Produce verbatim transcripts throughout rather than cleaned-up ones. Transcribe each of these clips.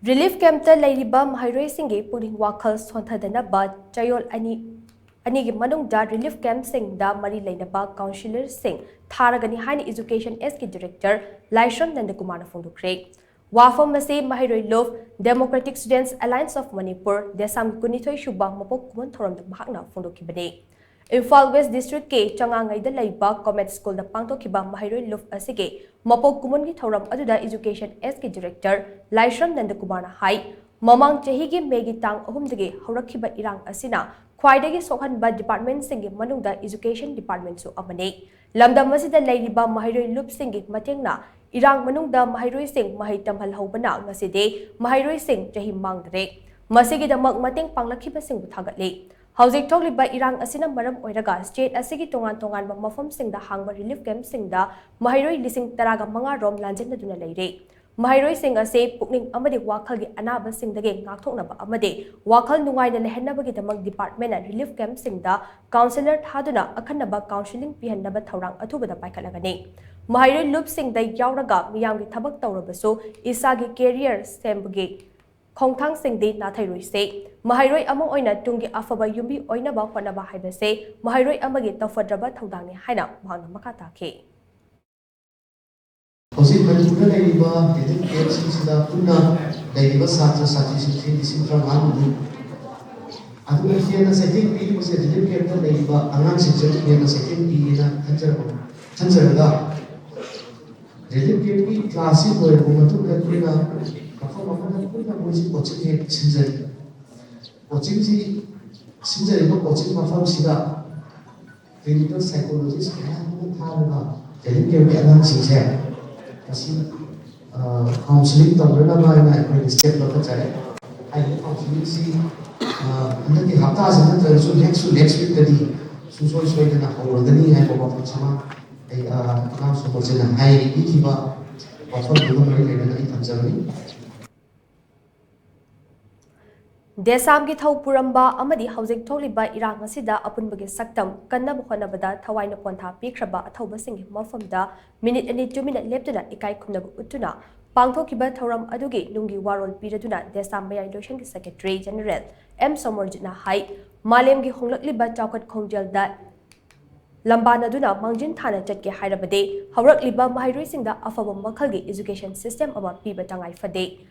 Relief ꯀꯦꯝꯞꯇ ꯂꯩꯔꯤꯕ ꯃꯍꯩꯔꯣꯏꯁꯤꯡꯒꯤ ꯄꯨꯛꯅꯤꯡ ꯋꯥꯈꯜ ꯁꯣꯟꯊꯗꯅꯕ ꯆꯌꯣꯜ ꯑꯅꯤ ꯑꯅꯤꯒꯤ ꯃꯅꯨꯡꯗ ꯔꯤꯂꯤꯐ ꯀꯦꯝꯞꯁꯤꯡꯗ ꯃꯔꯤ ꯂꯩꯅꯕ ꯀꯥꯎꯟꯁꯤꯂꯔꯁꯤꯡ ꯊꯥꯔꯒꯅꯤ ꯍꯥꯏꯅ ꯏꯖꯨꯀꯦꯁꯟ ꯑꯦꯁꯀꯤ ꯗꯤꯔꯦꯛꯇꯔ ꯂꯥꯏꯁ꯭ꯔꯝ ꯅꯟꯗꯀꯨꯃꯥꯔꯅ ꯐꯣꯡꯗꯣꯛꯈ꯭ꯔꯦ꯫ ꯋꯥꯐꯝ ꯑꯁꯤ ꯃꯍꯩꯔꯣꯏ ꯂꯨꯞ, Democratic Students Alliance of Manipur, ꯗꯦꯁꯥꯝꯒꯤ ꯀꯨꯟꯅꯤꯊꯣꯏ ꯁꯨꯕ ꯃꯄꯣꯛ ꯀꯨꯝꯑꯣꯟ ꯊꯧꯔꯝꯗ ꯃꯍꯥꯛꯅ ꯐꯣꯡꯗꯣꯛꯈꯤꯕꯅꯤ꯫ ꯏꯝꯐꯥꯜ ꯋꯦꯁ ꯗꯤꯁꯇ꯭ꯔꯤꯛꯀꯤ ꯆꯉꯥꯉꯩꯗ ꯂꯩꯕ ꯀꯣꯃꯦꯠ ꯁ꯭ꯀꯨꯜꯗ ꯄꯥꯡꯊꯣꯛꯈꯤꯕ ꯃꯍꯩꯔꯣꯏ ꯂꯨꯞ ꯑꯁꯤꯒꯤ ꯃꯄꯣꯛ ꯀꯨꯝꯑꯣꯟꯒꯤ ꯊꯧꯔꯝ ꯑꯗꯨꯗ ꯏꯖꯨꯀꯦꯁꯟ ꯑꯦꯁꯀꯤ ꯗꯤꯔꯦꯛꯇꯔ ꯂꯥꯏꯁ꯭ꯔꯝ ꯅꯟꯗꯀꯨꯃꯥꯔꯅ ꯍꯥꯏ, ꯃꯃꯥꯡ ꯆꯍꯤꯒꯤ ꯃꯦꯒꯤ ꯇꯥꯡ ꯑꯍꯨꯝꯗꯒꯤ ꯍꯧꯔꯛꯈꯤꯕ ꯏꯔꯥꯡ ꯑꯁꯤꯅ ꯈ꯭ꯋꯥꯏꯗꯒꯤ ꯁꯣꯛꯍꯟꯕ ꯗꯤꯄꯥꯔꯠꯃꯦꯟꯠꯁꯤꯡꯒꯤ ꯃꯅꯨꯡꯗ ꯏꯖꯨꯀꯦꯁꯟ ꯗꯤꯄꯥꯔꯠꯃꯦꯟꯠꯁꯨ ꯑꯃꯅꯤ꯫ ꯂꯝꯗꯝ ꯑꯁꯤꯗ ꯂꯩꯔꯤꯕ ꯃꯍꯩꯔꯣꯏ ꯂꯨꯞꯁꯤꯡꯒꯤ ꯃꯇꯦꯡꯅ ꯏꯔꯥꯡ ꯃꯅꯨꯡꯗ ꯃꯍꯩꯔꯣꯏꯁꯤꯡ ꯃꯍꯩ ꯇꯝꯍꯜꯍꯧꯕꯅ ꯉꯁꯤꯗꯤ ꯃꯍꯩꯔꯣꯏꯁꯤꯡ ꯆꯍꯤ ꯃꯥꯡꯗꯔꯦ꯫ ꯃꯁꯤꯒꯤꯗꯃꯛ ꯃꯇꯦꯡ ꯄꯥꯡꯂꯛꯈꯤꯕꯁꯤꯡꯕꯨ ꯊꯥꯒꯠꯂꯤ꯫ ꯍꯧꯖꯤꯛ ꯊꯣꯛꯂꯤꯕ ꯏꯔꯥꯡ ꯑꯁꯤꯅ ꯃꯔꯝ ꯑꯣꯏꯔꯒ ꯁ꯭ꯇꯦꯠ ꯑꯁꯤꯒꯤ ꯇꯣꯉꯥꯟ ꯇꯣꯉꯥꯟꯕ ꯃꯐꯝꯁꯤꯡꯗ ꯍꯥꯡꯕ ꯔꯤꯂꯤꯐ ꯀꯦꯝꯞꯁꯤꯡꯗ ꯃꯍꯩꯔꯣꯏ ꯂꯤꯁꯤꯡ ꯇꯔꯥꯒ ꯃꯉꯥ ꯔꯣꯝ ꯂꯥꯟꯖꯦꯟꯅꯗꯨꯅ ꯂꯩꯔꯦ꯫ ꯃꯍꯩꯔꯣꯏꯁꯤꯡ ꯑꯁꯤ ꯄꯨꯛꯅꯤꯡ ꯑꯃꯗꯤ ꯋꯥꯈꯜꯒꯤ ꯑꯅꯥꯕꯁꯤꯡꯗꯒꯤ ꯉꯥꯛꯊꯣꯛꯅꯕ ꯑꯃꯗꯤ ꯋꯥꯈꯜ ꯅꯨꯡꯉꯥꯏꯅ ꯂꯩꯍꯟꯅꯕꯒꯤꯗꯃꯛ ꯗꯤꯄꯥꯔꯠꯃꯦꯟꯅ ꯔꯤꯂꯤꯐ ꯀꯦꯝꯞꯁꯤꯡꯗ ꯀꯥꯎꯟꯁꯤꯂꯔ ꯊꯥꯗꯨꯅ ꯑꯈꯟꯅꯕ ꯀꯥꯎꯟꯁꯤꯂꯤꯡ ꯄꯤꯍꯟꯅꯕ ꯊꯧꯔꯥꯡ ꯑꯊꯨꯕꯗ ꯄꯥꯏꯈꯠꯂꯒꯅꯤ꯫ ꯃꯍꯩꯔꯣꯏ ꯂꯨꯞꯁꯤꯡꯗ ꯌꯥꯎꯔꯒ ꯃꯤꯌꯥꯝꯒꯤ ꯊꯕꯛ ꯇꯧꯔꯕꯁꯨ ꯏꯁꯥꯒꯤ ꯀꯦꯔꯤꯌꯔ ꯁꯦꯝꯕꯒꯤ ꯈꯣꯡꯊꯥꯡꯁꯤꯡꯗꯤ ꯅꯥꯊꯩꯔꯣꯏꯁꯦ꯫ ꯃꯍꯩꯔꯣꯏ ꯑꯃ ꯑꯣꯏꯅ ꯇꯨꯡꯒꯤ ꯑꯐꯕ ꯌꯨꯝꯕꯤ ꯑꯣꯏꯅꯕ ꯍꯣꯠꯅꯕ ꯍꯥꯏꯕꯁꯦ ꯃꯍꯩꯔꯣꯏ ꯑꯃꯒꯤ ꯇꯧꯐꯗ꯭ꯔꯕ ꯊꯧꯗꯥꯡꯅꯤ ꯍꯥꯏꯅ ꯃꯍꯥꯛꯅ ꯃꯈꯥ ꯇꯥꯈꯤ꯫ ꯍꯧꯖꯤꯛ ꯃꯅꯤꯄꯨꯔꯗ ꯂꯩꯔꯤꯕ ꯔꯤꯂꯤꯐ ꯀꯦꯝꯞꯁꯤꯡꯁꯤꯗ ꯄꯨꯟꯅ ꯂꯩꯔꯤꯕ ꯁꯥꯇ꯭ꯔ ꯁꯥꯇ꯭ꯔꯤꯁꯤꯡꯁꯤ ꯂꯤꯁꯤꯡ ꯇꯔꯥꯃꯉꯥꯃꯨꯛꯅꯤ꯫ ꯑꯗꯨꯅ ꯍꯦꯟꯅ ꯆꯩꯊꯦꯡ ꯄꯤꯔꯤꯕꯁꯦ ꯔꯤꯂꯤꯐ ꯀꯦꯝꯞꯇ ꯂꯩꯔꯤꯕ ꯑꯉꯥꯡꯁꯤꯡꯁꯤꯅ ꯍꯦꯟꯅ ꯆꯩꯊꯦꯡ ꯄꯤꯒꯦꯅ ꯈꯟꯖꯔꯕ ꯈꯟꯖꯔꯒ ꯔꯤꯂꯤꯐ ꯀꯦꯝꯞꯀꯤ ꯀ꯭ꯂꯥꯁꯁꯤ ꯂꯣꯏꯔꯕ ꯃꯇꯨꯡꯗ ꯑꯩꯈꯣꯏꯅ ꯃꯐꯝ ꯑꯃꯗ ꯄꯨꯟꯅ ꯃꯣꯏꯁꯤ ꯀꯣꯆꯤꯡ ꯍꯦꯛ ꯁꯤꯟꯖꯔꯤ꯫ ꯀꯣꯆꯤꯡꯁꯤ ꯁꯤꯟꯖꯔꯤꯕ ꯀꯣꯆꯤꯡ ꯃꯐꯝꯁꯤꯗ ꯀ꯭ꯂꯤꯅꯤꯀꯦꯜ ꯁꯥꯏꯀꯣꯂꯣꯖꯤꯁ ꯃꯌꯥꯝ ꯑꯃ ꯊꯥꯔꯒ ꯔꯤꯂꯤꯐ ꯀꯦꯝꯞꯀꯤ ꯑꯉꯥꯡꯁꯤꯡꯁꯦ ꯃꯁꯤ ꯀꯥꯎꯟꯁꯤꯂꯤꯡ ꯇꯧꯅꯅꯕ ꯍꯥꯏꯅ ꯑꯩꯈꯣꯏꯅ ꯁ꯭ꯇꯦꯞ ꯂꯧꯈꯠꯆꯔꯦ꯫ ꯍꯥꯏꯔꯤꯕ ꯀꯥꯎꯟꯁꯤꯂꯤꯡꯁꯤ ꯍꯟꯗꯛꯀꯤ ꯍꯞꯇꯥꯁꯤ ꯅꯠꯇ꯭ꯔꯒꯁꯨ ꯅꯦꯛꯁ ꯇꯨ ꯅꯦꯛꯁ ꯋꯤꯛꯇꯗꯤ ꯁꯨꯡꯁꯣꯏ ꯁꯣꯏꯗꯅ ꯍꯧꯔꯒꯅꯤ ꯍꯥꯏꯕ ꯋꯥꯐꯝꯁꯤꯃ ꯑꯩ ꯑꯉꯥꯡ ꯁꯣꯃꯣꯔꯖꯤꯅ ꯍꯥꯏꯕꯤꯈꯤꯕ ꯋꯥꯐꯝꯗꯨꯒ ꯃꯔꯤ ꯂꯩꯅꯅ ꯑꯩ ꯊꯝꯖꯕꯅꯤ꯫ ꯗꯦꯁꯥꯝꯒꯤ ꯊꯧ ꯄꯨꯔꯝꯕ ꯑꯃꯗꯤ ꯍꯧꯖꯤꯛ ꯊꯣꯛꯂꯤꯕ ꯏꯔꯥꯡ ꯑꯁꯤꯗ ꯑꯄꯨꯟꯕꯒꯤ ꯁꯛꯇꯝ ꯀꯟꯅꯕ ꯍꯣꯠꯅꯕꯗ ꯊꯋꯥꯏꯅ ꯄꯣꯟꯊꯥ ꯄꯤꯈ꯭ꯔꯕ ꯑꯊꯧꯕꯁꯤꯡꯒꯤ ꯃꯐꯝꯗ ꯃꯤꯅꯤꯠ ꯑꯅꯤ ꯇꯨꯃꯤꯟꯅ ꯂꯦꯞꯇꯨꯅ ꯏꯀꯥꯏ ꯈꯨꯝꯅꯕ ꯎꯠꯇꯨꯅ ꯄꯥꯡꯊꯣꯛꯈꯤꯕ ꯊꯧꯔꯝ ꯑꯗꯨꯒꯤ ꯅꯨꯡꯒꯤ ꯋꯥꯔꯣꯜ ꯄꯤꯔꯗꯨꯅ ꯗꯦꯁꯥꯝ ꯃꯌꯥꯏ ꯂꯣꯏꯁꯪꯒꯤ ꯁꯦꯀ꯭ꯔꯦꯇꯔꯤ ꯖꯦꯅꯔꯦꯜ ꯑꯦꯝ ꯁꯣꯃꯣꯔꯖꯤꯠꯅ ꯍꯥꯏ, ꯃꯥꯂꯦꯝꯒꯤ ꯍꯣꯡꯂꯛꯂꯤꯕ ꯆꯥꯎꯈꯠ ꯈꯣꯡꯖꯦꯜꯗ ꯂꯝꯕꯥꯅꯗꯨꯅ ꯃꯥꯡꯖꯤꯟ ꯊꯥꯅ ꯆꯠꯀꯦ ꯍꯥꯏꯔꯕꯗꯤ ꯍꯧꯔꯛꯂꯤꯕ ꯃꯍꯩꯔꯣꯏꯁꯤꯡꯗ ꯑꯐꯕ ꯃꯈꯜꯒꯤ ꯏꯖꯨꯀꯦꯁꯟ ꯁꯤꯁꯇꯦꯝ ꯑꯃ ꯄꯤꯕ ꯇꯉꯥꯏ ꯐꯗꯦ꯫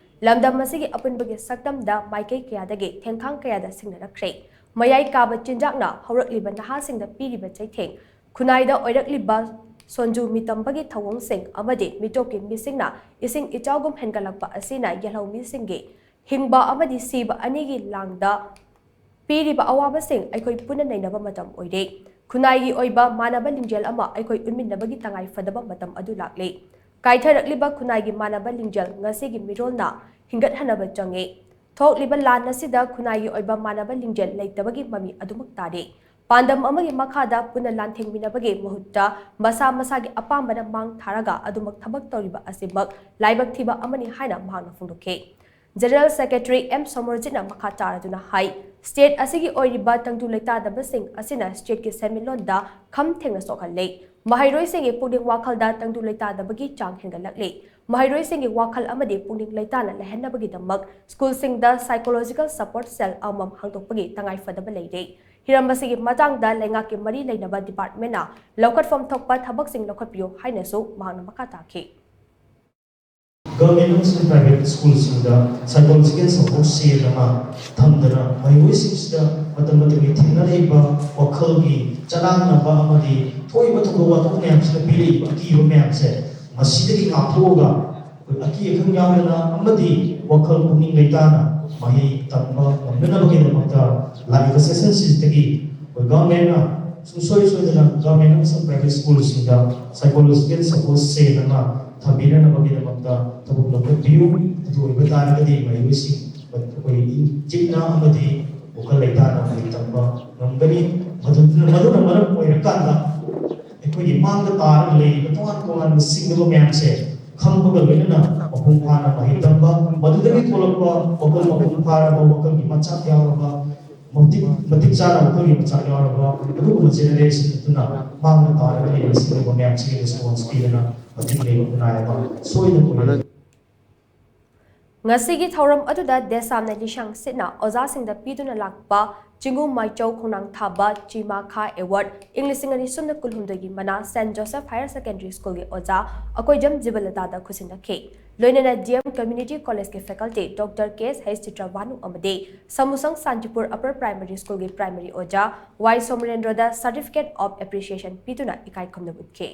ꯂꯝꯗꯝ ꯑꯁꯤꯒꯤ ꯑꯄꯨꯟꯕꯒꯤ ꯁꯛꯇꯝꯗ ꯃꯥꯏꯀꯩ ꯀꯌꯥꯗꯒꯤ ꯊꯦꯡꯈꯥꯡ ꯀꯌꯥꯗ ꯁꯤꯡꯅꯔꯛꯈ꯭ꯔꯦ꯫ ꯃꯌꯥꯏ ꯀꯥꯕ ꯆꯤꯟꯖꯥꯛꯅ ꯍꯧꯔꯛꯂꯤꯕ ꯅꯍꯥꯁꯤꯡꯗ ꯄꯤꯔꯤꯕ ꯆꯩꯊꯦꯡ, ꯈꯨꯟꯅꯥꯏꯗ ꯑꯣꯏꯔꯛꯂꯤꯕ ꯁꯣꯟꯖꯨ ꯃꯤꯇꯝꯕꯒꯤ ꯊꯧꯑꯣꯡꯁꯤꯡ ꯑꯃꯗꯤ ꯃꯤꯇꯣꯞꯀꯤ ꯃꯤꯁꯤꯡꯅ ꯏꯁꯤꯡ ꯏꯆꯥꯎꯒꯨꯝ ꯍꯦꯟꯒꯠꯂꯛꯄ ꯑꯁꯤꯅ ꯌꯦꯜꯍꯧꯃꯤꯁꯤꯡꯒꯤ ꯍꯤꯡꯕ ꯑꯃꯗꯤ ꯁꯤꯕ ꯑꯅꯤꯒꯤ ꯂꯥꯡꯗ ꯄꯤꯔꯤꯕ ꯑꯋꯥꯕꯁꯤꯡ ꯑꯩꯈꯣꯏ ꯄꯨꯟꯅ ꯅꯩꯅꯕ ꯃꯇꯝ ꯑꯣꯏꯔꯦ꯫ ꯈꯨꯟꯅꯥꯏꯒꯤ ꯑꯣꯏꯕ ꯃꯥꯟꯅꯕ ꯂꯤꯡꯖꯦꯜ ꯑꯃ ꯑꯩꯈꯣꯏ ꯎꯠꯃꯤꯟꯅꯕꯒꯤ ꯇꯉꯥꯏ ꯐꯗꯕ ꯃꯇꯝ ꯑꯗꯨ ꯂꯥꯛꯂꯦ꯫ ꯀꯥꯏꯊꯔꯛꯂꯤꯕ ꯈꯨꯟꯅꯥꯏꯒꯤ ꯃꯥꯟꯅꯕ ꯂꯤꯡꯖꯦꯜ ꯉꯁꯤꯒꯤ ꯃꯤꯔꯣꯜꯅ ꯍꯤꯡꯒꯠꯍꯟꯅꯕ ꯆꯪꯉꯤ꯫ ꯊꯣꯛꯂꯤꯕ ꯂꯥꯟ ꯑꯁꯤꯗ ꯈꯨꯟꯅꯥꯏꯒꯤ ꯑꯣꯏꯕ ꯃꯥꯟꯅꯕ ꯂꯤꯡꯖꯦꯜ ꯂꯩꯇꯕꯒꯤ ꯃꯃꯤ ꯑꯗꯨꯃꯛ ꯇꯥꯔꯤ꯫ ꯄꯥꯟꯗꯝ ꯑꯃꯒꯤ ꯃꯈꯥꯗ ꯄꯨꯟꯅ ꯂꯥꯟꯊꯦꯡꯃꯤꯟꯅꯕꯒꯤ ꯃꯍꯨꯠꯇ ꯃꯁꯥ ꯃꯁꯥꯒꯤ ꯑꯄꯥꯝꯕꯅ ꯃꯥꯡ ꯊꯥꯔꯒ ꯑꯗꯨꯃꯛ ꯊꯕꯛ ꯇꯧꯔꯤꯕ ꯑꯁꯤꯃꯛ ꯂꯥꯏꯕꯛ ꯊꯤꯕ ꯑꯃꯅꯤ ꯍꯥꯏꯅ ꯃꯍꯥꯛꯅ ꯐꯣꯡꯗꯣꯛꯈꯤ꯫ ꯖꯦꯅꯔꯦꯜ ꯁꯦꯀ꯭ꯔꯦꯇꯔꯤ ꯑꯦꯝ ꯁꯣꯃꯣꯔꯖꯤꯠꯅ ꯃꯈꯥ ꯇꯥꯔꯗꯨꯅ ꯍꯥꯏ, ꯁ꯭ꯇꯦꯠ ꯑꯁꯤꯒꯤ ꯑꯣꯏꯔꯤꯕ ꯇꯪꯗꯨ ꯂꯩꯇꯥꯗꯕꯁꯤꯡ ꯑꯁꯤꯅ ꯁ꯭ꯇꯦꯠꯀꯤ ꯁꯦꯟꯃꯤꯠꯂꯣꯟꯗ ꯈꯝ ꯊꯦꯡꯅ ꯁꯣꯛꯍꯜꯂꯦ꯫ ꯃꯍꯩꯔꯣꯏꯁꯤꯡꯒꯤ ꯄꯨꯛꯅꯤꯡ ꯋꯥꯈꯜꯗ ꯇꯪꯗꯨ ꯂꯩꯇꯥꯗꯕꯒꯤ ꯆꯥꯡ ꯍꯦꯟꯒꯠꯂꯛꯂꯦ꯫ ꯃꯍꯩꯔꯣꯏꯁꯤꯡꯒꯤ ꯋꯥꯈꯜ ꯑꯃꯗꯤ ꯄꯨꯛꯅꯤꯡ ꯂꯩꯇꯥꯅ ꯂꯩꯍꯟꯅꯕꯒꯤꯗꯃꯛ ꯁ꯭ꯀꯨꯜꯁꯤꯡꯗ psychological support cell ꯑꯃꯃꯝ ꯍꯥꯡꯗꯣꯛꯄꯒꯤ ꯇꯉꯥꯏ ꯐꯗꯕ ꯂꯩꯔꯦ꯫ ꯍꯤꯔꯝ ꯑꯁꯤꯒꯤ ꯃꯇꯥꯡꯗ ꯂꯩꯉꯥꯛꯀꯤ ꯃꯔꯤ ꯂꯩꯅꯕ ꯗꯤꯄꯥꯔꯠꯃꯦꯟꯅ ꯂꯧꯈꯠꯐꯝ ꯊꯣꯛꯄ ꯊꯕꯛꯁꯤꯡ ꯂꯧꯈꯠꯄꯤꯌꯨ ꯍꯥꯏꯅꯁꯨ ꯃꯍꯥꯛꯅ ꯃꯈꯥ ꯇꯥꯈꯤ꯫ ꯒꯚꯔꯟꯃꯦꯟ ꯑꯃꯁꯨꯡ ꯄ꯭ꯔꯥꯏꯚꯦꯠ ꯁ꯭ꯀꯨꯜꯁꯤꯡꯗ psychological support cell ꯑꯃ ꯊꯝꯗꯅ ꯃꯍꯩꯔꯣꯏꯁꯤꯡꯁꯤꯗ ꯃꯇꯝ ꯃꯇꯝꯒꯤ ꯊꯦꯡꯅꯔꯛꯏꯕ ꯋꯥꯈꯜꯒꯤ ꯆꯔꯥꯡꯅꯕ ꯑꯃꯗꯤ ꯊꯣꯛꯏꯕ ꯊꯧꯗꯣꯛ ꯋꯥꯊꯣꯛ ꯃꯌꯥꯝꯁꯤꯅ ꯄꯤꯔꯛꯏꯕ ꯑꯀꯤꯕ ꯃꯌꯥꯝꯁꯦ ꯃꯁꯤꯗꯒꯤ ꯉꯥꯛꯊꯣꯛꯑꯒ ꯑꯩꯈꯣꯏ ꯑꯀꯤ ꯑꯈꯪ ꯌꯥꯎꯗꯅ ꯑꯃꯗꯤ ꯋꯥꯈꯜ ꯄꯨꯛꯅꯤꯡ ꯂꯩꯇꯥꯅ ꯃꯍꯩ ꯇꯝꯕ ꯉꯝꯅꯅꯕꯒꯤꯗꯃꯛꯇ ꯂꯥꯛꯂꯤꯕ ꯁꯦꯁꯟꯁꯤꯗꯒꯤ ꯑꯩꯈꯣꯏ ꯒꯚꯔꯟꯃꯦꯟꯅ ꯁꯨꯡꯁꯣꯏ ꯁꯣꯏꯗꯅ ꯒꯚꯔꯟꯃꯦꯟ ꯑꯃꯁꯨꯡ ꯄ꯭ꯔꯥꯏꯚꯦꯠ ꯁ꯭ꯀꯨꯜꯁꯤꯡꯗ psychological support cell ꯑꯃ ꯊꯝꯕꯤꯅꯅꯕꯒꯤꯗꯃꯛꯇ ꯊꯕꯛ ꯂꯧꯈꯠꯄꯤꯌꯨ꯫ ꯑꯗꯨ ꯑꯣꯏꯕ ꯇꯥꯔꯒꯗꯤ ꯃꯍꯩꯔꯣꯏꯁꯤꯡ ꯑꯩꯈꯣꯏ ꯏꯪ ꯆꯤꯛꯅ ꯑꯃꯗꯤ ꯋꯥꯈꯜ ꯂꯩꯇꯥꯅ ꯃꯍꯩ ꯇꯝꯕ ꯉꯝꯒꯅꯤ꯫ ꯃꯗꯨꯅ ꯃꯗꯨꯅ ꯃꯔꯝ ꯑꯣꯏꯔꯀꯥꯟꯗ ꯑꯩꯈꯣꯏꯒꯤ ꯃꯥꯡꯗ ꯇꯥꯔꯒ ꯂꯩꯔꯤꯕ ꯇꯣꯉꯥꯟ ꯇꯣꯉꯥꯟꯕ ꯁꯤꯡꯅꯕ ꯃꯌꯥꯝꯁꯦ ꯈꯪꯕꯒ ꯂꯣꯏꯅꯅ ꯃꯄꯨꯡ ꯐꯥꯅ ꯃꯍꯩ ꯇꯝꯕ, ꯃꯗꯨꯗꯒꯤ ꯊꯣꯛꯂꯛꯄ ꯋꯥꯈꯜ ꯃꯄꯨꯡ ꯐꯥꯔꯕ ꯋꯥꯈꯜꯒꯤ ꯃꯆꯥꯛ ꯌꯥꯎꯔꯕ, ꯃꯇꯤꯛ ꯃꯇꯤꯛ ꯆꯥꯅ ꯋꯥꯈꯜꯒꯤ ꯃꯆꯥꯛ ꯌꯥꯎꯔꯕ ꯑꯗꯨꯒꯨꯝꯕ ꯖꯦꯅꯦꯔꯦꯁꯟ ꯑꯗꯨꯅ ꯃꯥꯡꯗ ꯇꯥꯔꯒ ꯂꯩꯔꯤꯕ ꯁꯤꯡꯅꯕ ꯃꯌꯥꯝꯁꯤꯒꯤ ꯔꯦꯁꯄꯣꯟꯁ ꯄꯤꯗꯅ ꯃꯇꯤꯛ ꯂꯩꯕ ꯈꯨꯟꯅꯥꯏ ꯑꯃ ꯁꯣꯏꯗꯅ ꯑꯣꯏꯔꯛꯀꯅꯤ꯫ ꯉꯁꯤꯒꯤ ꯊꯧꯔꯝ ꯑꯗꯨꯗ ꯗꯦꯁꯥꯝꯅ ꯂꯤꯁꯥꯡ ꯁꯤꯠꯅ ꯑꯣꯖꯥꯁꯤꯡꯗ ꯄꯤꯗꯨꯅ ꯂꯥꯛꯄ ꯆꯤꯡꯒꯨ ꯃꯥꯏꯆꯧ ꯈꯣꯡꯅꯥꯡ ꯊꯥꯕ ꯆꯤꯃꯥꯈꯥ ꯑꯦꯋꯥꯔꯗ ꯏꯪ ꯂꯤꯁꯤꯡ ꯑꯅꯤ ꯁꯨꯞꯅ ꯀꯨꯟꯍꯨꯝꯗꯣꯏꯒꯤ ꯃꯅꯥ ꯁꯦꯟ ꯖꯣꯁꯦꯐ ꯍꯥꯌꯔ ꯁꯦꯀꯦꯟꯗꯔꯤ ꯁ꯭ꯀꯨꯜꯒꯤ ꯑꯣꯖꯥ ꯑꯀꯣꯏꯖꯝ ꯖꯤꯕꯂꯇꯥꯗ ꯈꯨꯠꯁꯤꯟꯅꯈꯤ꯫ ꯂꯣꯏꯅꯅ ꯗꯤ ꯑꯦꯝ ꯀꯝꯃ꯭ꯌꯨꯅꯤꯇꯤ ꯀꯣꯂꯦꯖꯀꯤ ꯐꯦꯀꯜꯇꯤ ꯗꯣꯛꯇꯔ ꯀꯦ ꯑꯦꯁ ꯍꯩꯁ ꯆꯤꯇ꯭ꯔꯚꯥꯅꯨ ꯑꯃꯗꯤ ꯁꯃꯨꯁꯪ ꯁꯥꯟꯇꯤꯄꯨꯔ ꯑꯄꯔ ꯄ꯭ꯔꯥꯏꯃꯔꯤ ꯁ꯭ꯀꯨꯜꯒꯤ ꯄ꯭ꯔꯥꯏꯃꯔꯤ ꯑꯣꯖꯥ ꯋꯥꯏ ꯁꯣꯃꯔꯦꯟꯗ꯭ꯔꯣꯗ ꯁꯥꯔꯇꯤꯐꯤꯀꯦꯠ ꯑꯣꯐ ꯑꯦꯄ꯭ꯔꯤꯁꯤꯌꯦꯁꯟ ꯄꯤꯗꯨꯅ ꯏꯀꯥꯏ ꯈꯨꯝꯅꯕ ꯎꯠꯈꯤ꯫